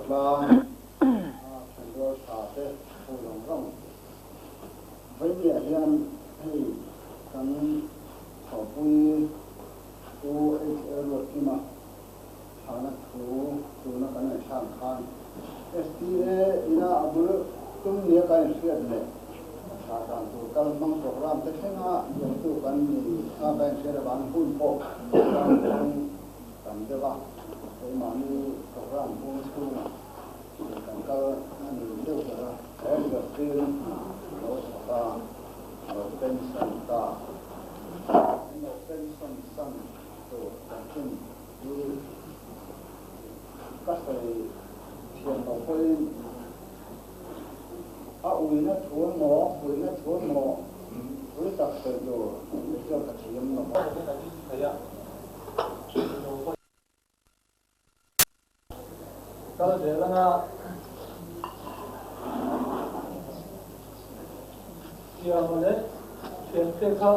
Khawtlang a thenrual tha te ho zawng zawng Vawinia hian hei kan thawhpui Pu HL Ruatkima thahna thu tuna kan ngaihthlak khan STA ina a bul tum nia ka inhriat leh a thlah dan tur kal hmang programme te thlenga zuamtu kan ni a ka inhriat avangin hun pawh kan hmang tam deuh a, keimahni programme hung chhungah kan kal a ni deuh ber a. He zirtir hna lo thawk a, lo pension ta, an lo pension san tur chanchin hi ka sawi thiam loh pawhin a uina thu emaw, puihna thu emaw pui tak sawi tur kei chuan ka thiam lo va. Kal zel anga Siama leh thiante kha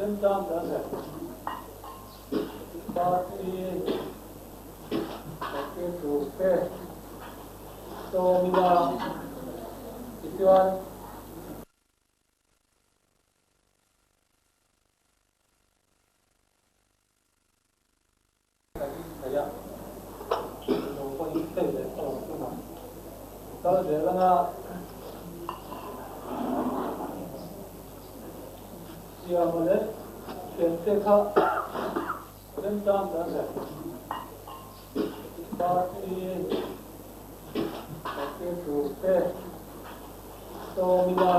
remchang ta le. Party sorkar tur te sawm ila tichuan. Kan in thei a, lo pawhin hei leh ka rawn tum ang. Kal zel anga Siama leh thiante kha remchang ta le. Party sorkar tur te sawm ila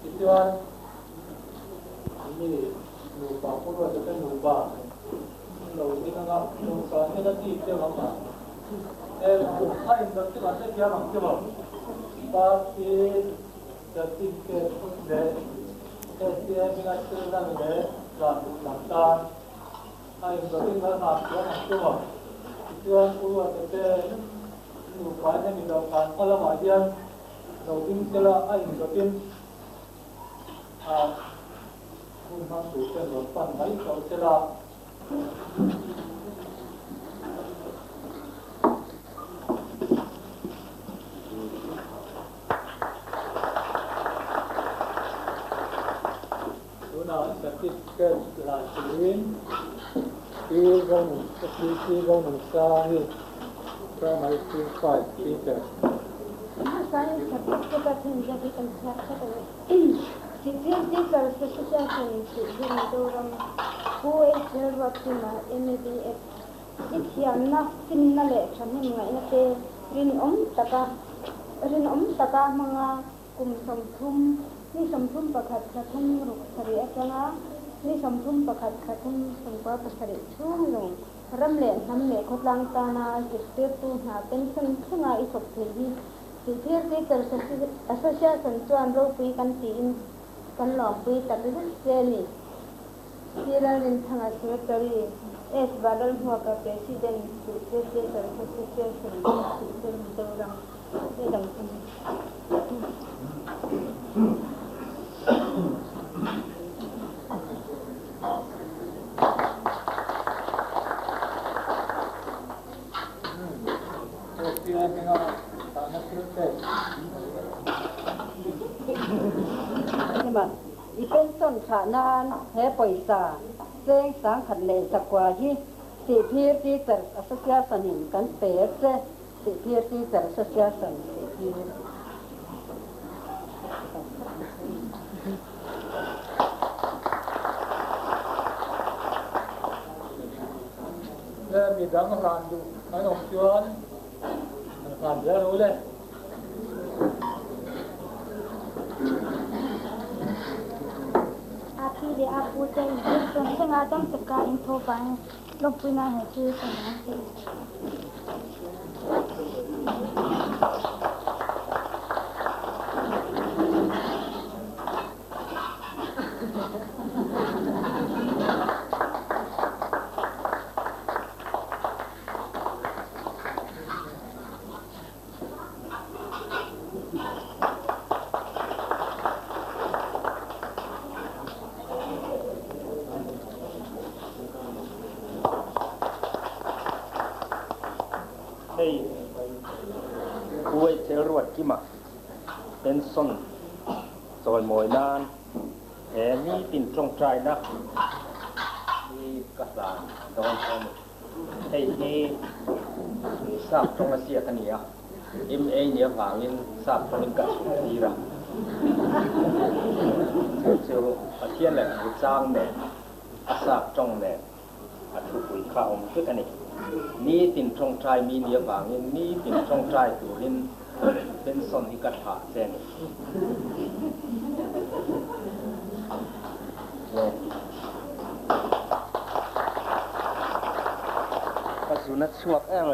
tichuan Mi nupa pu ruata te nupa an lo ding anga dawhkan hian a tih deuh ang a, he a indawt chu kan hrethiam ang chu maw? Party certificate leh SDA hminga thil lan leh tlan duh lam tan a indawtin kan nghah thiam ang chu maw? Tichuan pu ruata te nupa in hemi dawhkan hma lamah hian lo ding sela a indawtin A hun hmang tur ten rawn pan mai tawh se la. Tunah certificate la turin Pi Ronunsangi Primary School 5 teacher. Hmasain certificate a thlen zat hi kan chhiat tlat a ni. Sihphir Teachers Association Sihphir Mizoram Pu HL Ruatkima MABF i thiamna, finna leh thahnem ngaihna te rinawm taka rinawm taka hmanga kum 30 ni 31 thla thum ruk sarih atanga ni 31 thla thum 97 chhung zawng Ram leh hnam leh khawtlang tana zirtirtu hna pension thlenga i thawk thei hi Sihphir Teachers Association chuan ropui kan tiin kan lawmpui tak zet che a ni. Sri Lalrinthanga Secretary, S. Vanlalhmuaka President, Sihphir Teachers Association, Sihphir Mizoram, Ledang thung. I pension thlah nan he pawisa cheng 1100 hi Sihphir Teachers Association in kan pe che, Sihphir Teacher Association Sihphir. Le mi dang hlan duh an awm chuan an hlan zel ru le. A pi leh a pu te in thil tawn thleng a dam taka in tho vangin lawmpui nan he thil ka hmu ang tih. Hei UHL Ruatkima pension chawimawi nan he nitin tawngtaina hi ka hlan dawn che a ni. Hei hi sap tawng a ziak a ni a, MA nih avangin sap tawngin ka chhun tir a. Chu chu Pathian lehkhabu chang nen a sap tawng nen a thupui kha a awm vek a ni. Nitin tawngtai mi nih avangin nitin tawngtai turin pension hi ka thlah che a ni. Ka zun a chhuak em a.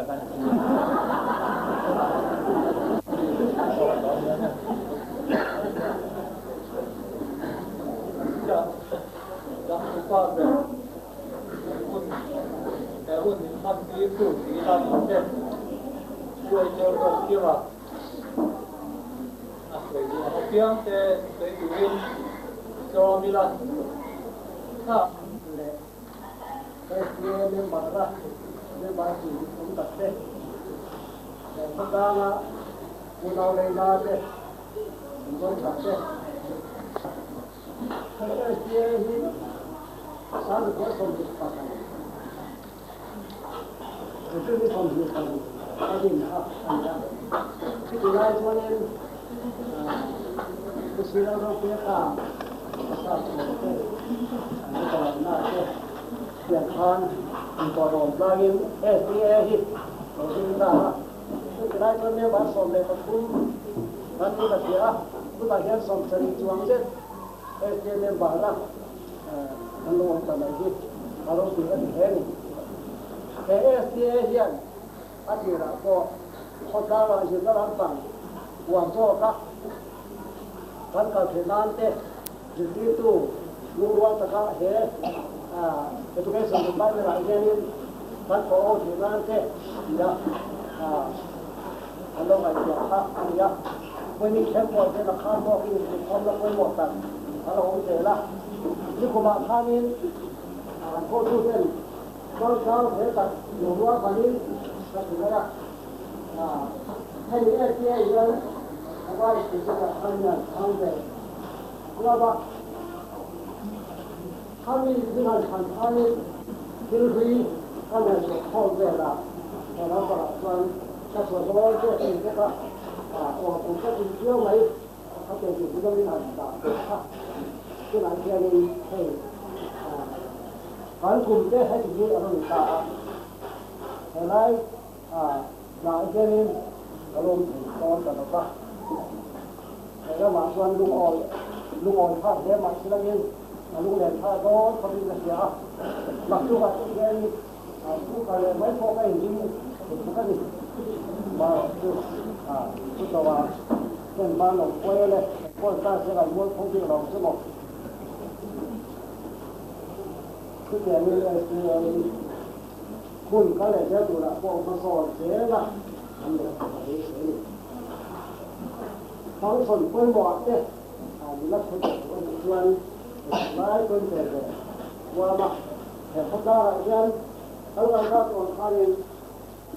A sawi duh ang apiang te sawi turin tlawm ila tha. Leh SDA member a member chi awm tak te leh khawtlanga unau leina te an zawng tak te. Hei SDA hi Sangkua 21 April 22 a din kha a ni a. Chutih lai chuanin Pu Sir Lalropeka a sa chhuah te, an upa te hian khan inpawhlawm tlangin SDA hi lo ding ta a. Chutih lai chuan member 13 kan ni ka hria a, chutah hian 70 chuang zet SDA member a kan lo awm ta mai hi a ropui a ti hle a ni. He SDA hian a tirah pawh khawtlangah zirna lampang uar zawk a, kan kal theih nan te zirtirtu lungrual taka he Education Department ah hianin kan thawh ho theih nan te tia an lo ngaihtuah kha a ni a. Pawimawh kher pawh hian a khar tawkin inkhawmna pawimawh tak a lo awm zel a. Nikumah khanin an hotuten Changkang hle tak lo rual panin ka ti mai a, hei SDA hian Vice President ah khan hian thlang ve kuap a, khami min han thlan khanin thil hlui ka ngaihtuah khawm vel a, he lamparah chuan ka chhuah dawn che tih te kha aw kum ka ti viau mai, a pe duh duh lovin han dah teh kha tunah hianin hei Kan kum te heti hi a rawn ta a, helai hnah hianin ka lawm thei dawn ta lo va, he lamah chuan lungawi lungawi phak hle mah si langin a lunglen phah dawn khawpin ka hria a, naktukah te hian thu kal leh mai pawh ka inring thei bawk a ni. Mahse chu chu tawhah ken ban lo kuai le, pawn ta se kan mual pho bik lo chu maw. Chutiangin SDA hun kal leh zel turah pawh hmasawn zela an leh a beisei a ni. Function pawimawhah te nula thu teh tur a nih chuan lai pawn ve ve huam a, he khawtlarah hian kal kal zat awm khanin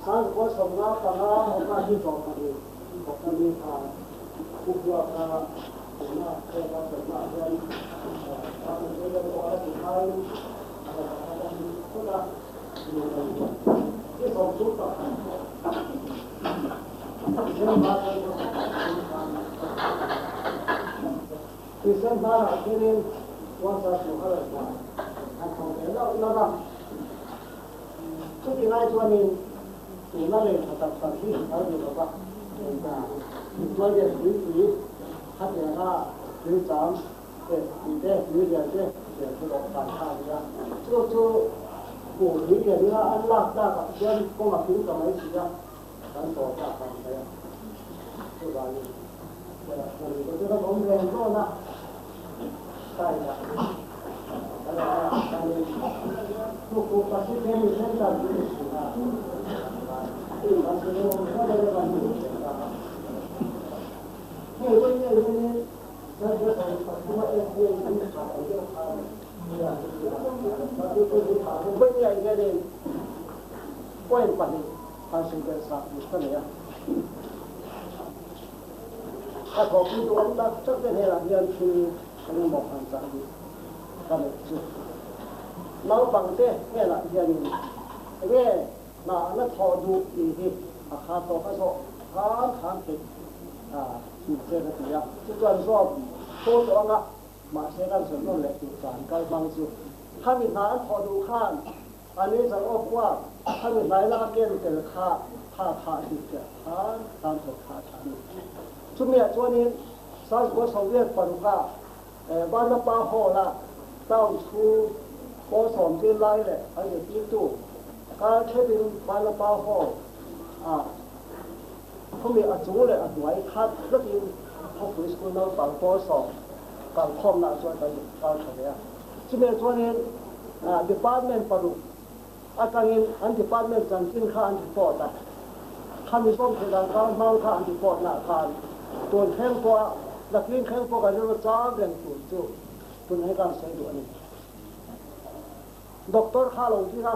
Sangkua 55 awmna hi 12 bawk a ni a, Pu Buaka tuna heng a sawmnaah hian a hun rei deuh tawh a ti khain a rawn kal a ni phawt a, ni 31 December December-ah hianin Puansa chu a rawn hmuh an thawk ve lauh lauh a. Chuti lai chuanin tuna lei tha tak tak hi a duh lo va, intuai vel tuipui khatianga tuicham te tih te, tuilian te vel chu rawh kai kha a ni a. Chu chu buh tuilian ila an lak tlakah chuan kawng a ping ta mai si a, kan tawh ta kha a ni mai a. Chuvangin chu kan awm reng dawn a. Point pahnih. Han sawi belh sak tur ka nei a. Ka thawhpui duh awm tak tak te hnenah hian thil eng emaw han chah duh ka neih chu. Naupangte hnenah hianin enge hna na thawh duh tih hi a kha tawk a zawh khan khan theih tih che ka ti a. Chu chuan zawm fo tawh anga mahse kan sawi nawn leh tur tan kal hmang chu khami hna an thawh duh khan A ni zan awk uak, khami hnai lak a ken tel kha tha kha a hrilh fiah khan tan thawk kha a tha a ni. Chumiah chuanin Salzburg Soviet paruka Vanapa Hall-a town chhung pawl sawmtir lai leh an zirtirtu kar thepin Vanapa Hall-ah khumi a chung leh a hnuai khat tlatin khawpui school naupang pawl sawm kalkhawmnaah chuan kan kal tha ve a. Chumi chuanin department paruk atangin an department chanchin kha an report a, khami zawm thei dan kha hmang kha an report naah khan tun thleng pawha nakin thleng pawh kan rilru chang reng tur chu tun hi kan sawi duh a ni. Doctor kha lo zir a,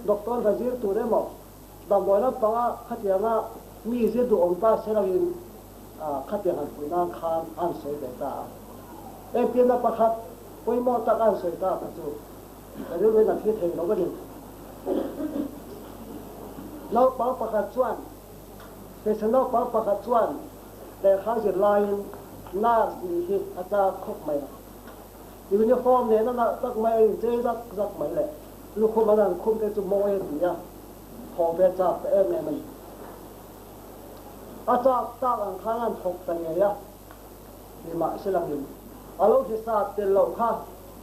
doctor hna zir tur emaw damdawi lampanga khatianga mi zir duh awm ta se loin khatiang han puih nan khan an sawi ve ta a. Entirna pakhat pawimawh tak an sawi ta kha chu ka rilruin a thlir thei lo a ni. Naupang pakhat chuan, hmeichhe naupang pakhat chuan lehkha zir laiin nurse nih hi a chak khawp mai a. Uniform nen a nalh tak mai a inchei zak zak mai le. Lukhum an han khum te chu mawi a ti a, thaw ve chak ta em em a ni. A chak tak ang khan an thawk ta ngei a, nimahselangin a lo hisap tel loh kha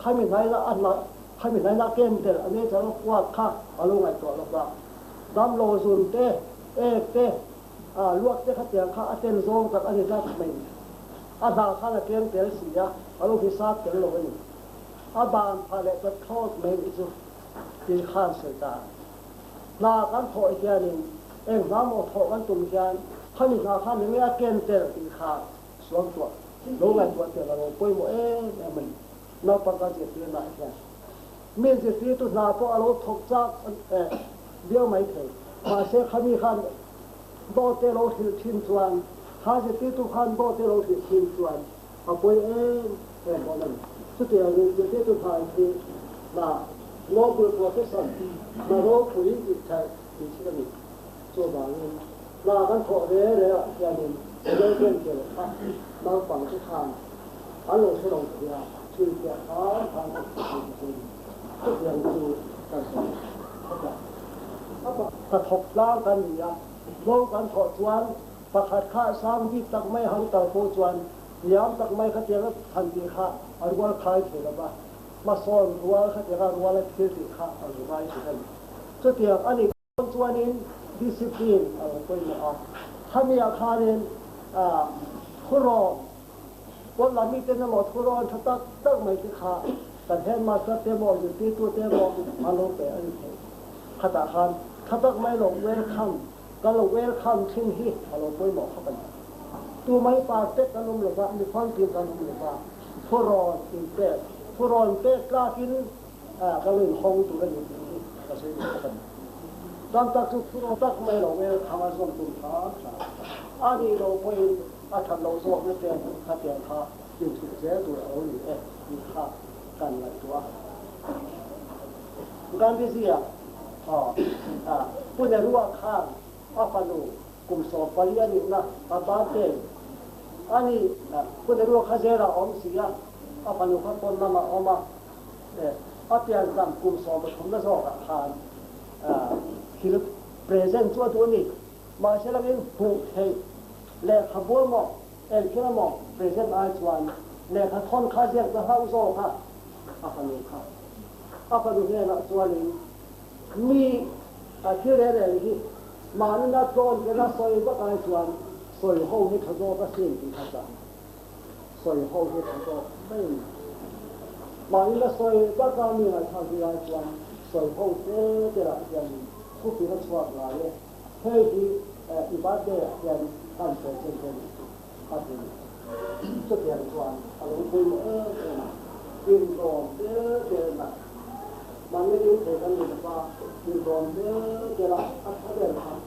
khami hnaina a hna khami hnaina ken tel a nature of work kha a lo ngaihtuah lo va. Damlo zun te, ek te, luak te khatiang kha a tel zawng tak a ni tlat mai. A hna khan a keng tel si a, a lo hisap tel lo a ni. A ban phah leh ta thlawt mai nih chu tih khan sawi ta. Hna kan thawh hianin eng hna maw thawh kan tum hian khami hna khan eng nge a ken tel tih kha suam tuah lo ngaihtuah tel a lo pawimawh em em a ni. Naupang kan zirtirnaah hian mi zirtirtu hna pawh a lo thawk chak viau mai thei. Mahse khami khan dawte lo hrilh thin chuan kha zirtirtu khan dawte lo hrilh thin chuan A pawi em em dawn a ni. Chutiangin zirtirtu hna hi hna noble profession, hna ropui tih theih tih thil a ni. Chuvangin hna kan thawh re re ah hianin Mizoten tel kha naupang te khan an lo hre lo thei a, thilfiah khan khan an hre thei ta che ni. Chutiang chu kan sawi phawt a. Ka thawk tlang kan ni a, hlo kan thawh chuan Pakhat kha sang bik tak mai han kal pawh chuan hniam tak mai khatiang a han tih kha a rual khai thei lo va, hmasawn rual khatiang a rual a thil tih kha a lo ngai thin a ni. Chutiang a nih dawn chuanin discipline a lo pawimawh a, khamiah khanin thurawn, pawn lam miten emaw thurawn tha tak tak mai te kha kan headmaster te emaw zirtirtu te emaw an lo pe a ni thei. Khatah khan tha tak mai lo welcome Ka lo welcome thin hi a lo pawimawh khawp a ni. Tumai perfect an awm lova, mi famkim kan awm lova, thurawn inpek, thurawn pek tlakin ka lo inhawng tur a ni tih hi ka sawi duh khawp a ni. Tam tak chu thurawn tak mai lo welcome a zawm tum hram hram a nih loh pawhin a that loh zawkna te khatiang kha inhrilh zel tur a lo ni e tih kha kan ngaihtuah a. Gandhiji-a Pu Nehru-a khan a fanu kum 14 a nihna a birthday a ni. Pu Nehru-a kha zela a awm si a, a fanu kha pawn lamah a awm a. A piancham kum 13 na zawkah khan thil present chu a duh a ni. Mahse langin hmuh theih lehkhabu emaw engthil emaw present ai chuan lehkha thawn kha ziak ta hlauh zawk a, a fanu kha. A fanu hnenah chuanin, Mi a thil reng reng hi mahni na tlawn kena sawi vak ai chuan sawi ho hi tha zawk a sin tih kha chah. Sawi ho hi tha zawk mai a ni. Mahni na sawi vak a mi ngaihthlak zui ai chuan sawi ho te te lah hianin thupin a chhuak ngai e. Hei hi i birthday ah hian kan present a ni tih a ti. Chutiang chuan a lo pawimawh em em a, inrawm tel tel a, mahni ding thei kan ni lova, inrawm tel tel a, a tha ber kha.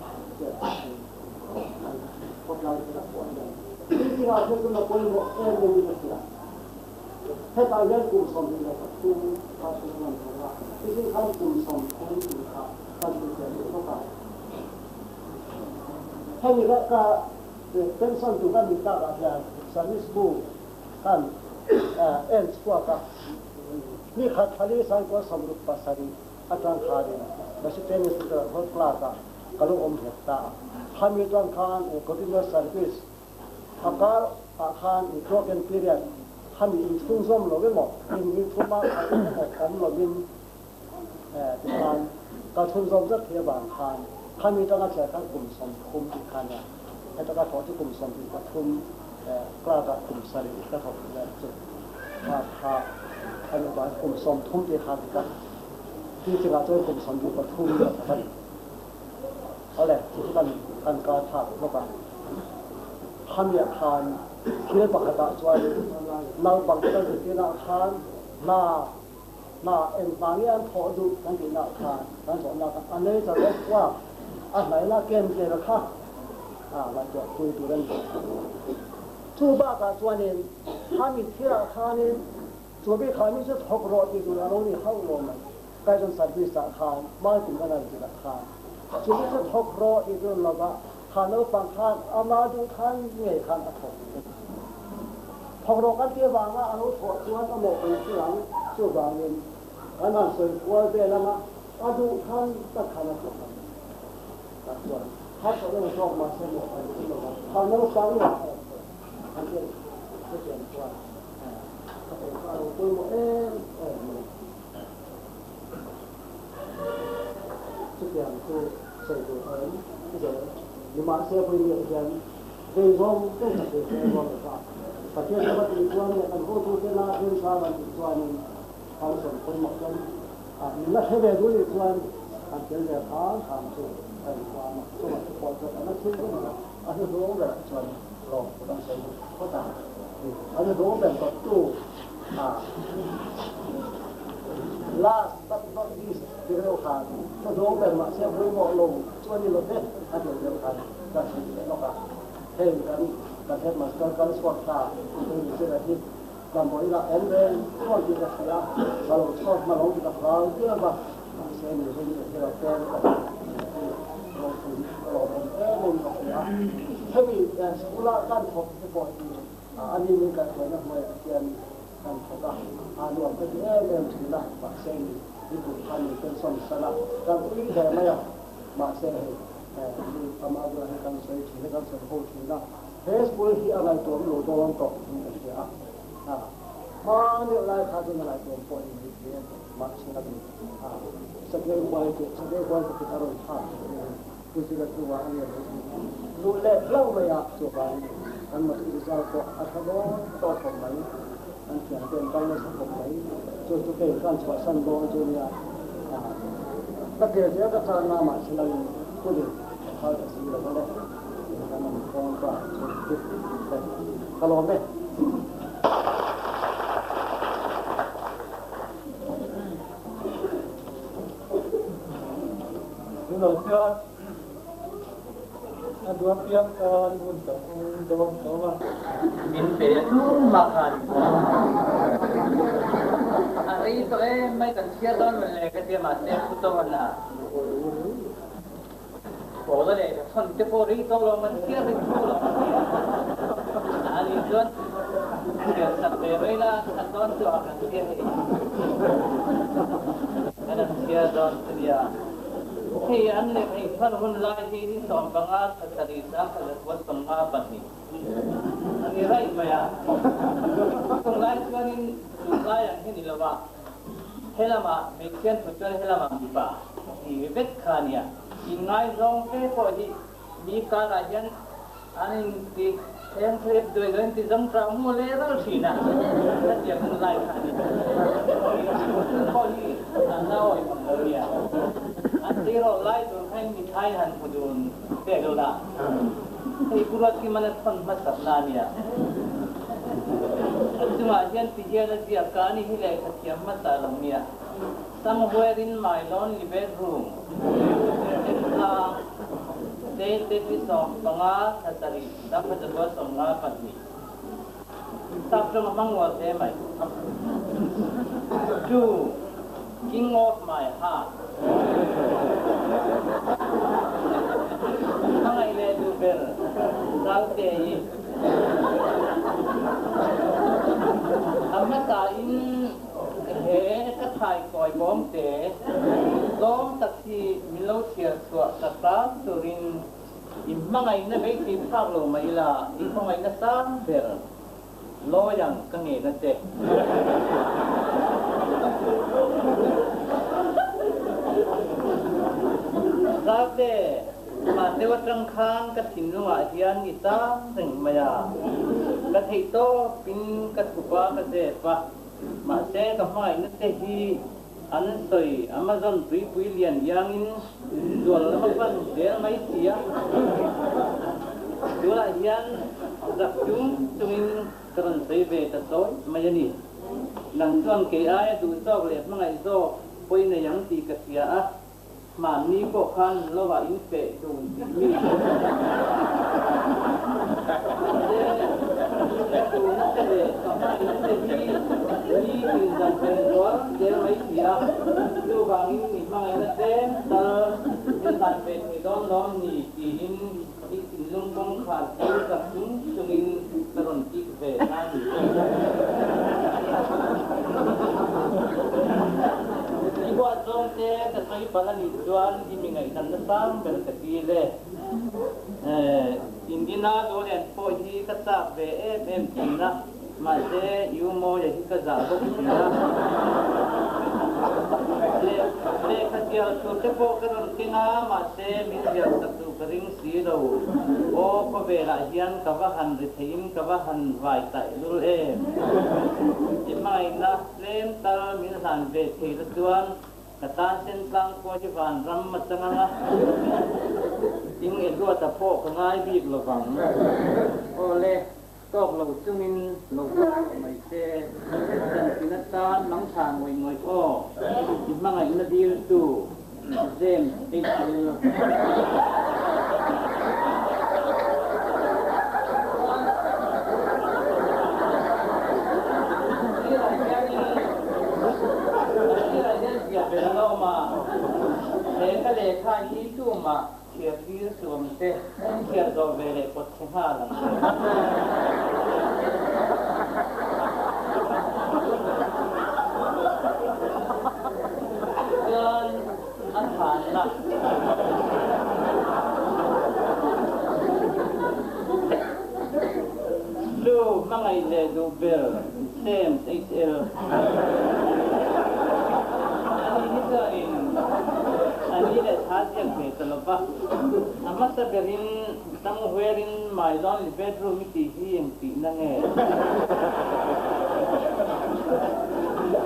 Zingah hian chu na pawimawh em em in a hria. Hetah hian kum 23 kha chu ka rawn thawk a, tichin khan kum 30 tih kha kan hrilhfiah leh bawk a. Hemi kha ka pension tur ka nih takah hian service bu kan en chhuak a, ni khat thali sangkua 67 atang khanin Basic Training Center ah Hall Clerk ah ka lo awm nghet ta a. Khami atang khan continuous service a kar ah khan broken period khami inchhungzawm lo emaw in thuma khat emaw awm lovin tikhan ka chhunzawm zet thei avang khan khami atanga chhiar khan kum 30 tih khan nia heta ka thawh chu kum 23 clerk ah kum 7 ka thawk leh chu kha kha a nih avangin kum 30 tih kha dik a teaching ah chuan kum 23 ka thawk a ni. Awle, chu chu kan kan kar thlak bawk a. Khamiah khan thil pakhatah chuan naupang te kan zirtirnaah khan hna hna eng hna nge an thawh duh kan tihnaah khan kan zawhnak a nature of work a hnaihna ken tel kha a ngaihtuah pui tur a ni. Chu bakah chuanin khami thilah khanin chu bik kha mi chu thawk rawh tih tur a lo ni hauh lo mai. Kaizen service ah khan hmai kum kan han zirah khan chu mi chu thawk rawh tih tur lova kha naupang khan ama duh khan ngei khan a thawk a ni. Thawk rawh kan tih avanga a lo thawh chuan a mawh kan hre ang, chuvangin kan han sawi kual vel anga a duh khan tak khan a thawk ang. Tah chuan harsatna la zawk mahse mawh kan hre lova kha naupang ngei kha a thawk an ti a ni. Chutiang chuan ka thei kha a lo pawimawh em em mai. Chutiang chu sawi tur a awm zel. Nimahse Vawinia hian vei zawng zawng tak ve zel rual lova Pathian lova tih chuan leh kan hotute la remchang an tih chuanin kan sawn pawimawh chuan min la hre ve duh nih chuan kan tel ve hram hram chu a inhuam a, chungah te pawh chuan an la chhung reng a, a hnuhnung berah chuan lawm kan sawi duh phawt a, a hnuhnung ber tawptu Last but not least ti reuh khan ka dawng ber mahse pawimawh lo chu a ni lo ve a ti reuh khan ka hrilh leh lawk a. Hei kan kan headmaster kal chhuak ta hei ni zira hi damdawi inah awm reng chuan tih ka hria a, ka lo chhuak hma lo tih ka hlau viau a, mahse ni hei ni zira peng ka hmu ropui ka lawmawm em em ka hria a. Hemi school a kan thawk te pawh hi A ni min kaihhruaina hnuaiah hian kan thawk a, a nuam ka ti em em thin a, mahse ni ni kum khan min pension san a, kan ui hle mai a, mahse hei ni ama bulah hian kan sawi thin a, kan sawi ho thin a, he school hi a ngaihtuahawm lo dawn tawh in ka hria a, hma deuh lai kha chuan a ngaihtuahawm pawh ni mai thei a, mahse a ni sakei huai teh sakei huai pakhat a rawn thlak teh a ni. Pu Zira chungah a lian lo tih luh leh hlauh mai a, chuvangin kan matric result pawh a tha dawn tawh khawp mai, kan thiante an kal nasa khawp mai, chu chu kei khan chhuahsan dawn chu nia, ka kir zel ka chang na mahse langin pudding ka phal ta si lo a le, kan awm khawm ta chu chu ka lawm e. Tunah chuan a duah piang tan hun ka hmang dawn tho a. Min pe a tum mah khan a rei tawh em mai kan chhiar dawn mawn le ka tia mahse pu Tawna Pawla leh ka chhawn te pawh rei tawh lo man chhiar reng thu lo a tia a nih chuan chhiar sak ve mai la khat dawn chu a kan chhiar hei kan han chhiar dawn chu nia hei an leh hei thar hun lai hi ni 15 thla 7 1952 a ni raih mai a chung lai chuanin tunlai ang hi ni lo va. Helamah hmeichhia an thut chuan helamah mipa ti vek kha a nia. Inngaizawng fe pawh hi mi karah hian an inti thleng thlep duai duai an ti zawng chau mu leh ral thin a, hetiang hun lai kha a ni. Thil pawh hi an la awih mang lo nia. An tleirawl lai tur khain mithai han hmu dun ve lo la. Hei Pu Ruatkiman a thawn hmasat na a nia. A chungah hian ti hian a ziak ka ani hi lehkha thiam hmasa lo nia. Somewhere in my lonely bedroom Tengtlang, Date ni 15 thla 7 dam kha zakua 52. Sap tawng a hmang uar hle mai. To King of my heart. Hmangaih leh duh ber Zaute hi a hmasa in he ka thaikawi bawm te tlawm tak hi min lo chhiar chhuah tak hram turin i hmangaihna beisei phak lo mai ila i khawngaihna sang ber Lawi ang ka ngen a che. Zate, mah deuh atang khan ka thinlungah hian i chang reng mai a. Ka theih tawpin ka thup a, ka zep a. Mahse ka hmangaihna te hi an sawi Amazon tuipui lian iangin zual lam a pan zel mai si a. Tunah hian zak chung chungin ka rawn sawi ve ta sawi mai a ni. Nang chuan kei aia duh zawk leh hmangaih zawk pawi nei ang tih ka hria a, Hmanni pawh khan lovah in feh dun tih mi Mahse, ka duhna che leh ka hmangaihna che hi ni tin dan pen zual zel mai si a, chuvangin i hmangaihna tlem tal min hlan ve thei dawn lawm ni tiin i thinlung kawngkhar chu zak chung chungin ka rawn kik ve ta ni. I huat zawng te ka sawi palh a nih chuan i mi ngaihdanna sang ber ka ti le. Indina Lawlian pawh hi ka chak ve em em thin a, mahse i u Mawia hi ka zah bawk si a. Lehkha zial tur te pawh ka rawn keng a, mahse min zial sak duh ka ring si lo. Aw, khawvelah hian ka va han ri theiin ka va han vai taih lul em. I hmangaihna tlem tal min hlan ve thei la chuan ka tan sen tlang khua hi vanram a chang ang a, ing e duata pawh ka ngai bik lo vang. Aw le, tawk lo chungin lo tawk tawh mai se, chanchin atan mangtha ngawih ngawih aw, i hmangaihna diltu James HL. Sirah hian ziah ber an awm a, he ka lehkha hi tumah chhiar tir suam te chhiar zawh ve leh pawt chhe nghal ang che. Chuan a chhanna. Chu hmangaih leh duh ber James HL. Ani hi chuanin a ni leh thla ziak ve ta lo va, a hmasa berin somewhere in my lonely bedroom i tih hi engtihna nge?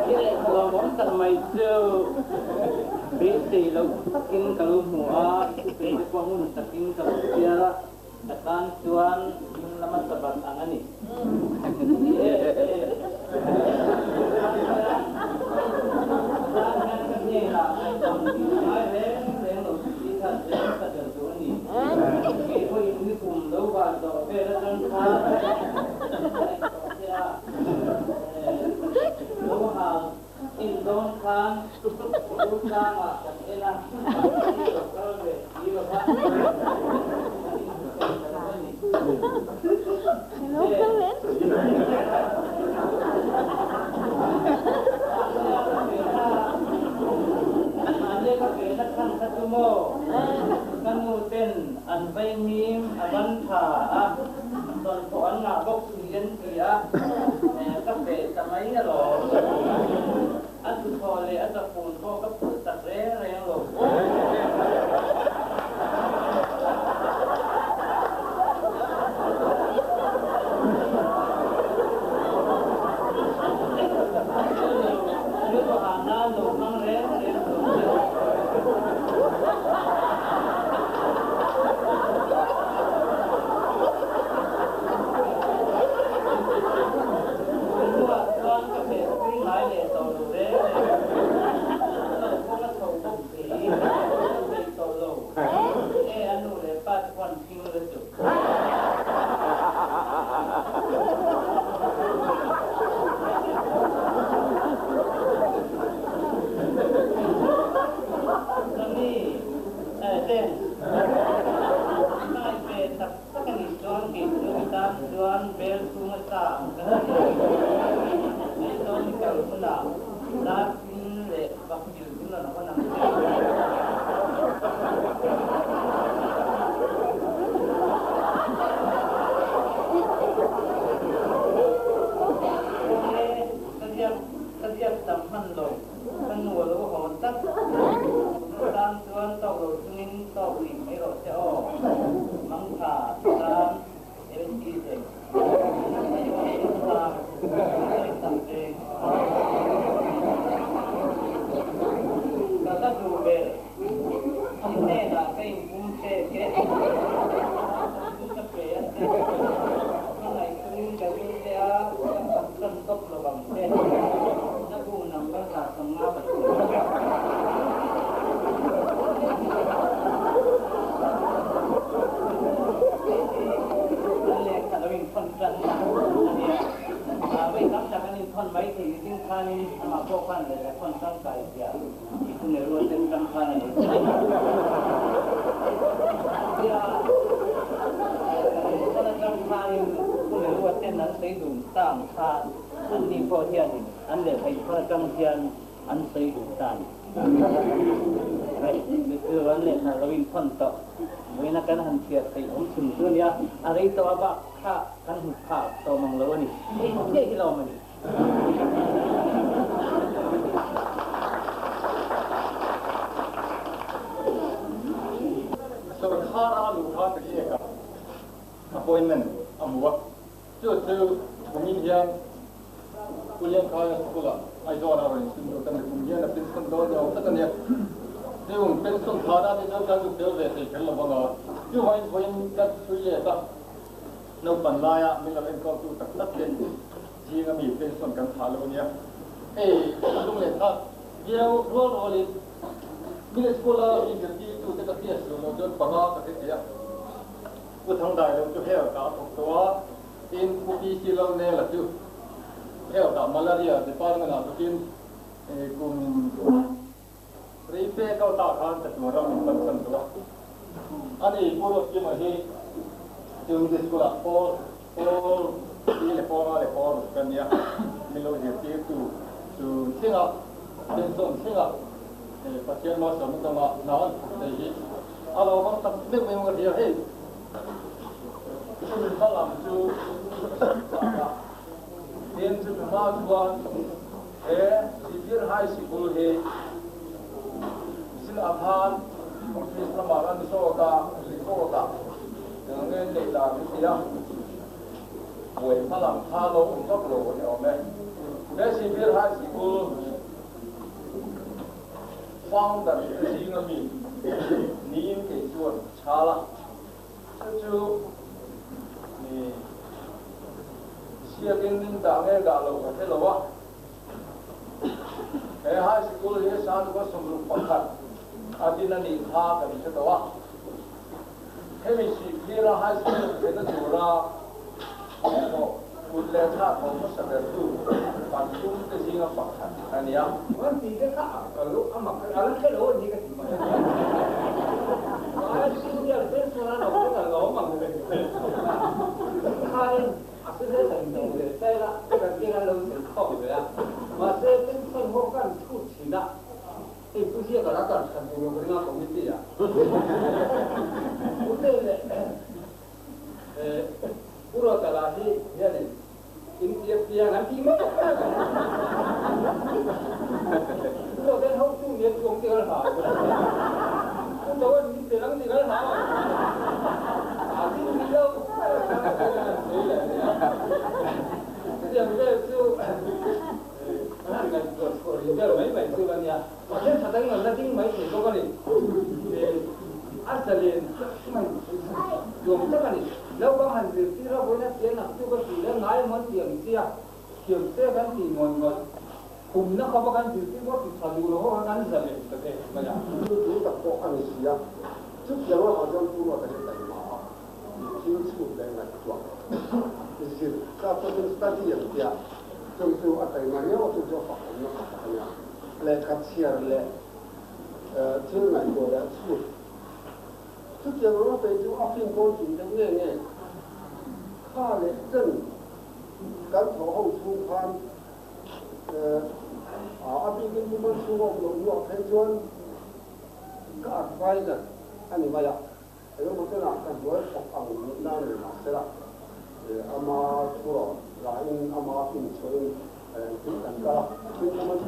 I lehkhalawmawm tak mai chu beisei loh takin ka lo hmu a, i thusawi te pawh ngun takin ka lo chhiar a. Ka tan chuan ding lama sabat ang a ni. Tan hian ka hnenah ngaihdam tih a ngai reng reng lo tih kha zel ka tel duh a ni. Kei pawhin nikum lo van zawh vel atang khan ngaih tawh che a, lo hal in dawn khan u tlangah kan en a, mahni lo kal ve si lo va, kan inhmu thei ta lo a ni. Mahni ka ve na chhan kha chu maw, ka nu ten an vaimim a ban tha a, dawnthawh an ngah bawk si an ti a, ka feh ta mai alawm. A duhthawh leh a chapun pawh ka phurh tak reng reng lo. Lo hmang reng reng lo che. Hnuah chuan ka feh pui ngai leh tawh lo reng reng. Ka lo kawng a chho bawk si, ka peih tawh lo. E a nu leh pa te pawh an phing lutuk. Kai ve tak tak a nih chuan kei chu i tan chuan bel chhunga sa ang ka ni a. Aizawl i kal hunah darpin leh bakilh min rawn hawn ang che. Awle, ka ziak ka ziak tam hman lo, ka nu a lo haw tlat. Tuna tan chuan tawk lo chungin tawk rih mai rawh se aw. Mangtha tan LC zek. Ka la duh ber i hnenah ka inpum pek e, chu ka pe a che, hmangaih chungin ka ring che a, ka phatsan tawp lo ang che, na bu number 153. An lehkha lo inthawn tan a nia. Vawi tam tak an inthawn mai thei ni ding khanin amah pawh khan lehkha thawn tangkai zia i thu leh rual ten tang khan a lo sawi a. Tia lehkha inthawn atang khanin thu leh rual ten an sawi dun ta ang kha anni pawh hianin an lehkha inthawn atang hian an sawi duh ta a ni. Chu an lehkha lo inthawn tawh vawiina kan han chhiar theih awm chhun chu a nia, a rei tawh a bak kha kan hmu phak tawh mang lo a ni. Hei chiah hi lawm a ni. Sorkar a luh kha ka hriat a, appointment a hmu a. Chu chu kumin hian Pu Liankhaya School-ah Aizawl-ah rawn inchhun lut a ni. Kum hian a pension dawn ni awm tak a nia. Chung pension thana te chuan kan lut tel ve thei kher lo vang a. Chuvangin vawiin kan chhui let a, naupan laia min lo enkawltu tak tak te zinga mi pension kan thah lo a nia. Hei a lung leh thlak viau rual rualin Middle School-a mi zirtirtute ka hriat suh loh chuan panga ka hre thei a. Pu Thangdai lo chu health ah a thawk tawh a, tin Pu PC Lalnela chu health ah malaria department ah thawkin kum rei fe kal ta khan chatuan ram min pansan tawh a. Ani Pu Ruatkima hi chu middle school ah pawl pawl li leh pawl nga leh pawl ruk ka nia, min lo zirtirtu chu thlengah pension thlengah Pathian malsawmna dangah hna an thawk thei hi A lo vang tak deuh mai ka hria hei. Chumi hma lam chu chak a, tin chumi hma chuan he Sihphir High Sikul hi zin athan office lamah kan zawt a, record ah eng nge neih dan an ti a, buai hma lam kha lo awm vak lo a ni awm e. He Sihphir High Sikul Founder te zinga mi niin kei chuan ka chhal a, chu chu mi ziakin min dah nge dah lo ka hre lo a. He high sikul hi Sanduka 61 a din a nih kha kan hre tawh a. Hemi Sihphira high school thlenna tura thawh kut leh thla tho hmasa bertu kan tum te zinga pakhat a ni a. An tih te kha a lo a mak a la hre lo a ni ka ti mai. Mahse Senior pension a lo thleng a lawm ang che. Khain a suggestion ti ve ta ila ka tir an lo sawi khawp ve a. Mahse pension ho kan chhut thin a. Hei pu ziak a la kal that duh lo ka ring a committee ah. Pu te leh Pu Ruatala hi hianin in tia piang an tih mai a. Pu Ruata'n hotu nia chuang tih kan hlau. Pu Toan min pe lang tih kan hlau. A ding ni lo an sawi leh a nia. Chutiang vel chu An han ngaihtuah chhuah rih vel mai mai chu a nia. Mahse tha dang an la ding mai thei bawk a ni. A zalen nuam tak a ni. Naupang han zirtir a vawiin a tiang ang chu ka tih leh ngai emaw an tih ang chia thiam se kan tih ngawih ngawih. Khumna khawpa kan zirtir pawh ti tha duh lo ho kha kan zalen ta ve mai a. Chu tui tak pawh a ni si a, chutiang lamah chuan Pu Ruata hi taima a, thil chhut leh ngaihtuah zir sa pawhin study an tia, chung chu a taima riau a, chu chu a fak awmna pakhat a nia. Lehkha chhiar leh thil ngaihtuah leh a chhut Chutiang anga sawi chu a fin kawn tum deuh nge nge? Kha leh chen kan thawh ho chhung khan a bikin pu man chhung a awm loh hnuah phei chuan ka adviser a ni mai a, engemaw chenah ka hnuai thawk ang nihna a ni mahsela ama thu rawh rahin ama fin chhuahin engkim kan kal a, tin pu man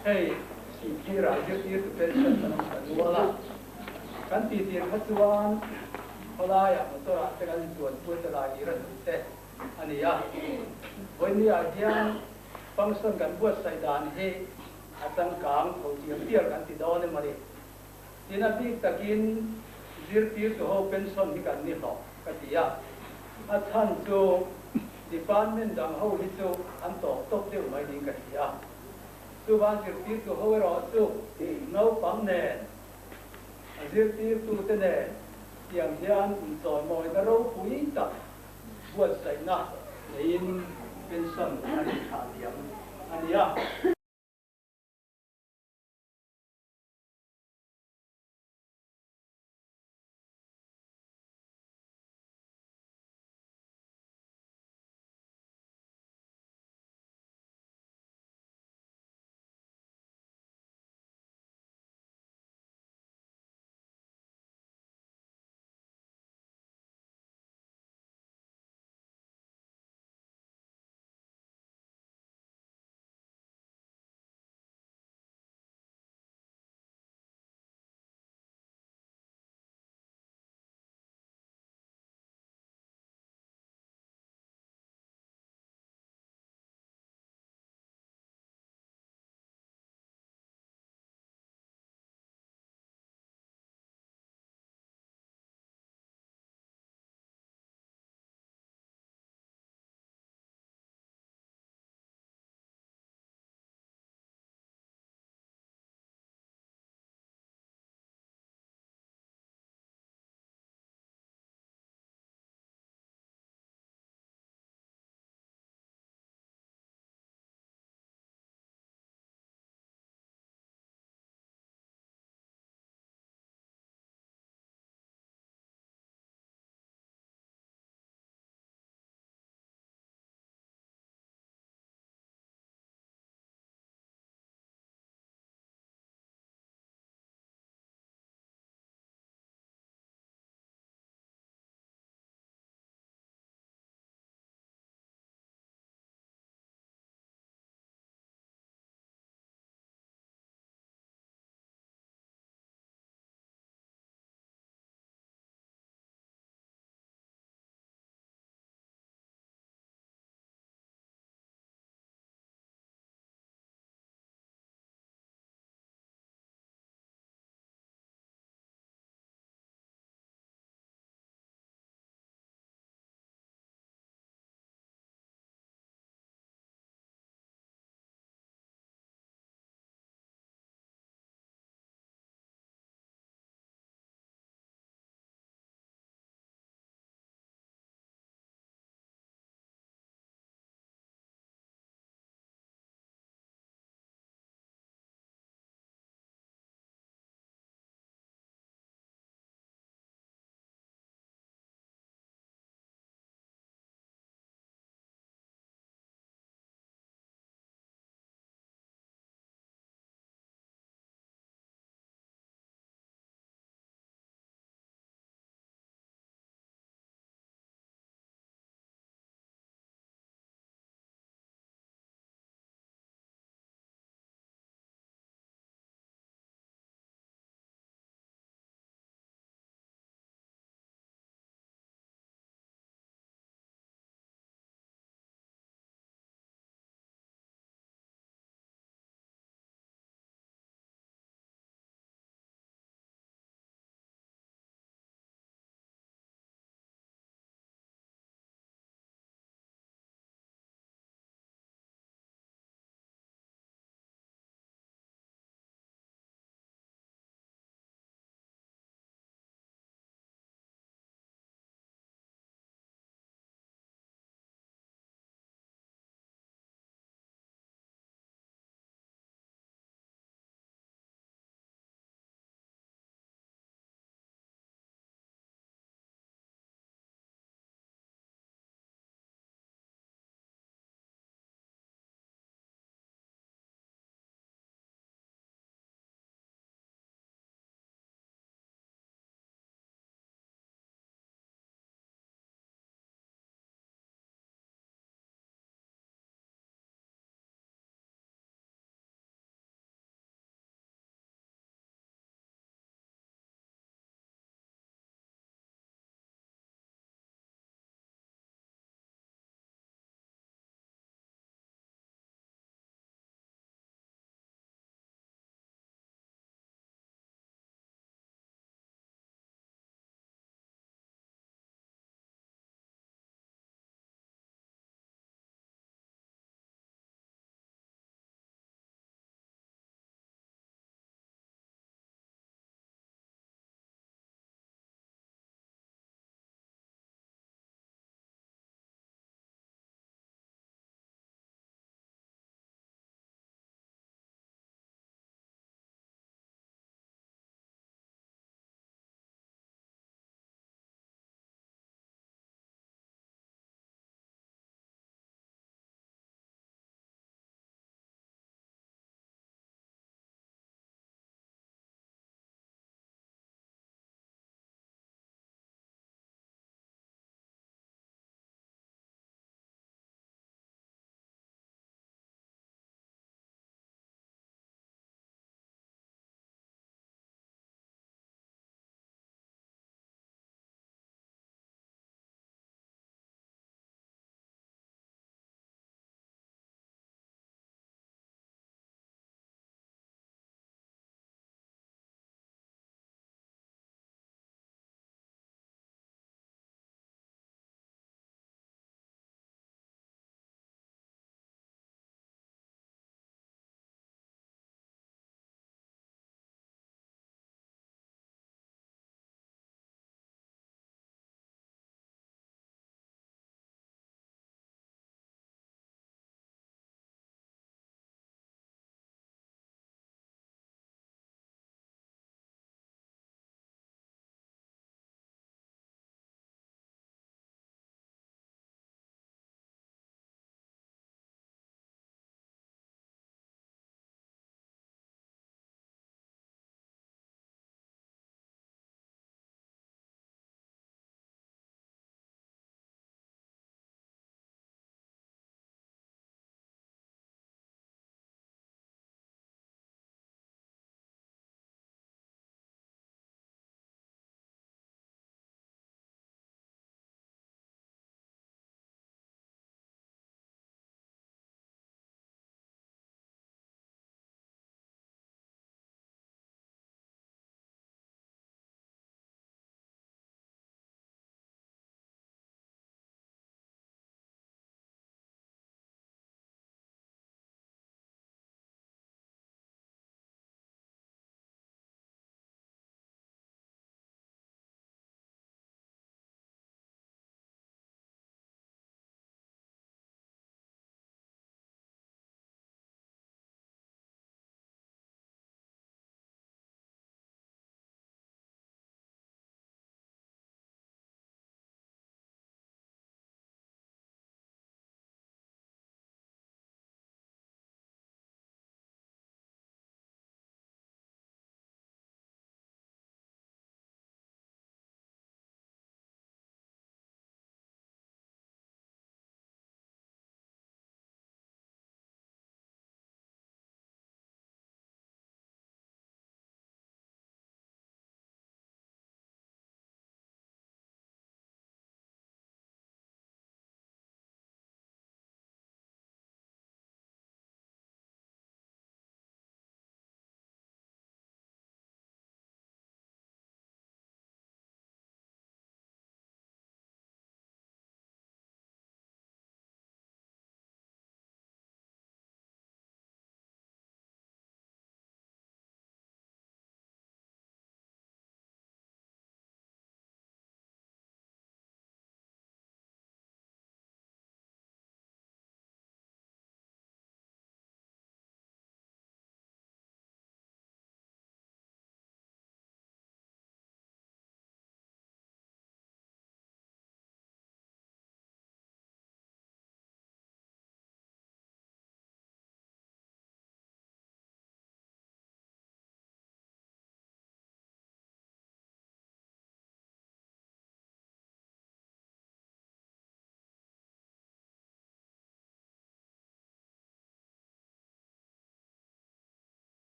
Hei Sihphirah zirtirtu pension kan awm ta nual a, kan tihtir kha chuan khawlaiah motor-ah te kan inchuanpui te lai ira hnu te a ni a. Vawinia hian function kan buatsaih dan hi a changkang tho tial tial kan ti dawn em a ni. Tin a bik takin zirtirtu ho pension hi kan ni hlawh ka ti a, a chhan chu department dang ho hi chu an tawp tawp deuh mai niin ka hria. Chuvang zirtirtu ho erawh chu naupang nen, a zirtirtute nen tiang hian inchawimawina ropui tak buatsaihna neiin pension an inthlah diam a ni a.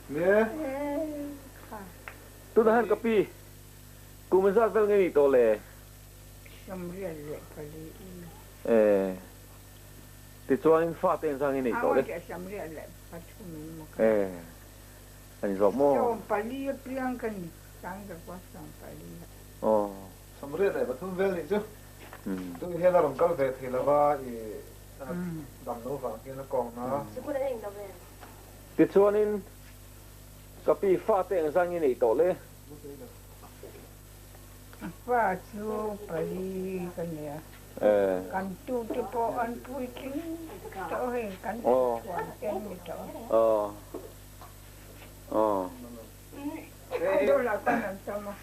Nie. Tunah hian ka pi kum zat vel nge nih tawh le? E. Tichuanin fate engzah nge neih tawh le? E. A ni zawk maw? Aw. 28 vel nih chu. Tun hian a rawn kal ve thei lova i dam lo vang hian a kawng na. Tichuanin ka pi fate engzah nge neih tawh le? Fa chu pali ka nia. Kan tute pawh an puitling tawh hei kan thuan te an ni tawh. Aizawl ah khan an tam a.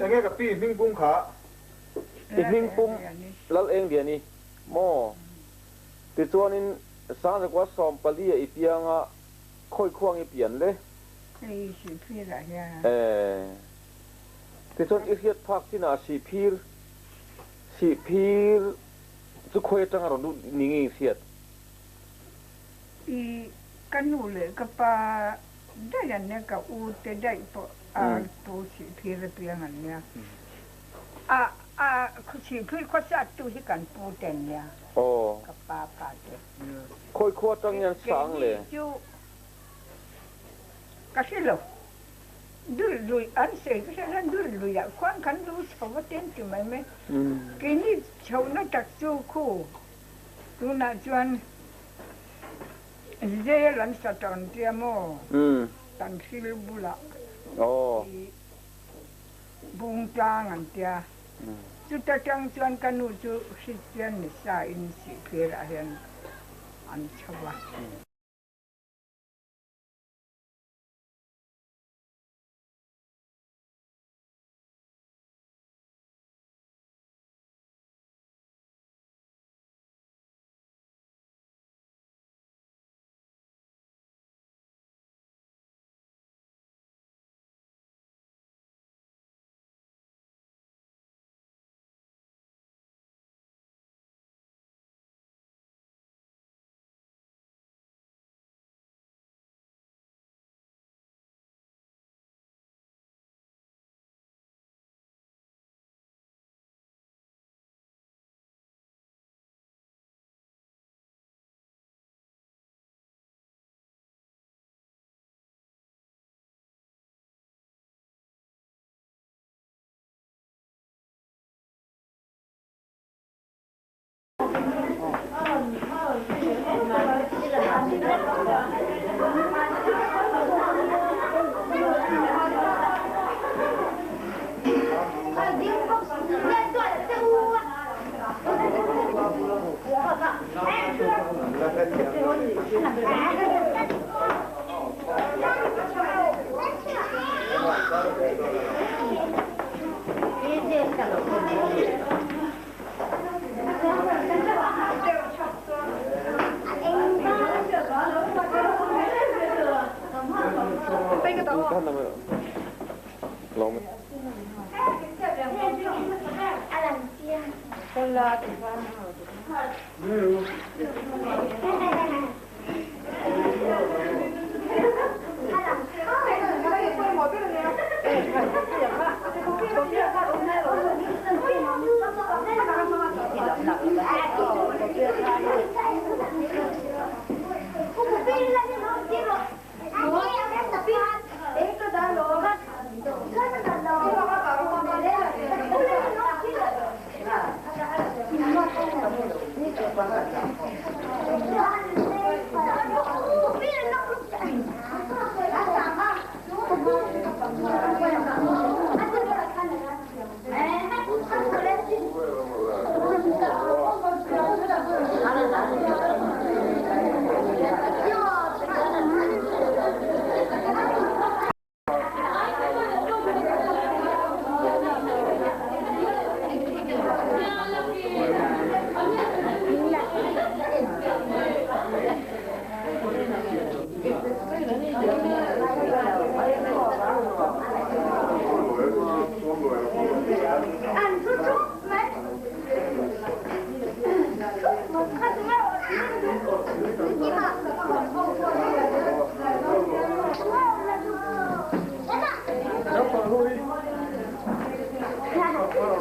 Enge ka pi hming pum kha? I hming pum Lal Eng Liani maw? Tichuanin Sangzakua 14 a i piang a, khawi khuang i pian le? Hei Sihphir ah hian. E. Tichuan i hriat phak chinah Sihphir, Sihphir chu khawi atanga rawn lut ni nge i hriat? I ka nu leh ka pa daih an nia, ka u te daih pawh a pu Sihphir a piang an nia. A a Sihphir khawsat tu hi kan pu te an nia, ka pa pa te. Khawi khua atang hian sang le? Keini chu ka hre lo. Dul lui an sawi ka hre lo, dul luiah khuan kan lu chho va ten ti mai mai. Keini chhohna tak chu khu tunah chuan zel an sa tawn tia maw? Kan thil bulah i bungtlang an tia. Chuta tang chuan ka nu chu Kristian ni sa in Sihphirah hian an chho a.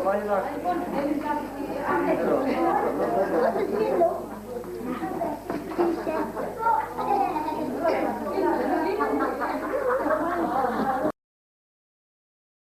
Vai lá.